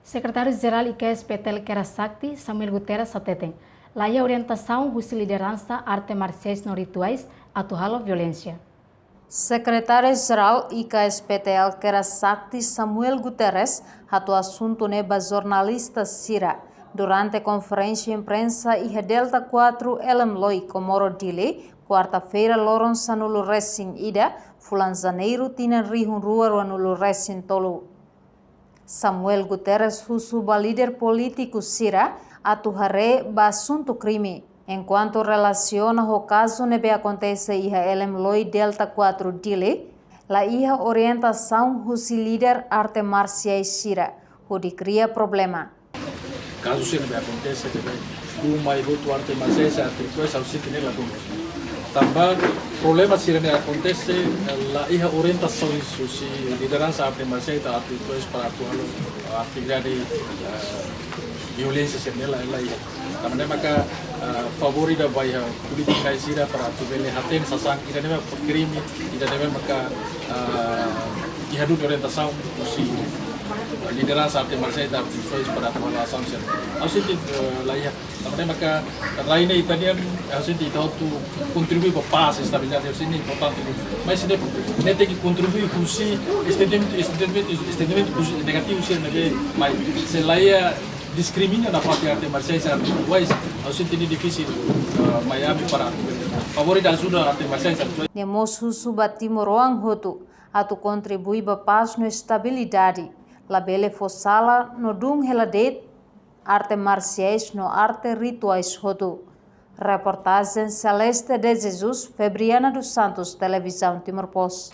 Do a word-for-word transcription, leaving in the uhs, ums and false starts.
Sekretáriu Jerál I K S P T L Kera Sakti, Samuel Guterres hateten, la iha orientasaun husi lideransa arte marsiais no rituais atu halo violénsia. Sekretáriu Jerál I K S P T L Kera Sakti, Samuel Guterres, hato'o asuntu ne'e ba jornalista sira durante konferénsia imprensa iha Delta quatro Elem Loi, Comoro, Dili, kuarta-feira, loron sanulu resin ida, fulan Janeiru, tinan rihun rua ruanulu resin tolu. Samuel Guterres husu ba líder polítiku sira atu haree ba asuntu krime. Enkuantu relasiona ho kazu ne'ebé akontese iha Elem Loi, Delta quatro, Dili, la iha orientasaun husi líder arte marsiais sira hodi kria problema. Kazu sira ne'ebé akontese, ne'ebé tun mai hotu arte marsiais, arte rituais, ha'u sente ne'e ladún. Tanba problema sira ne'e akontese, la iha orientasaun husi lideransa arte marsiais ita arte rituais para atu halo atividade, eh, violénsia sira ne'e la, la iha. Tanba ne'e maka, eh, favór ida ba iha polítika sira para atu bele hatene sasán ida-ne'ebé krime, ida-ne'ebé maka, eh, iha duni orientasaun husi lideransa arte marsiais ita arte rituais para atu halo asaun sira. Ha'u sente, eh, la iha. Tanba ne'e maka rai ne'e ita nian, ha'u sente ita atu kontribui ba pás, estabilidade, ha'u sente importante. Mas ne'e, ne'e tenke kontribui husi estendimentu, estendimentu, estendimentu husi negativu sira ne'ebé mai. Se la iha diskrimina nafatin arte marsiais, arte rituais, ha'u sente ne'e difisil, eh, mai ami para favór ida ajuda arte marsiais, arte rituais. Nia mós husu ba timoroan hotu atu kontribui ba pás no estabilidade. Labele fó sala no dun hela de'it arte marsiais no arte rituais hotu. Reportajen Celeste de Jesus, Febriana dos Santos, Televizaun Timor Post.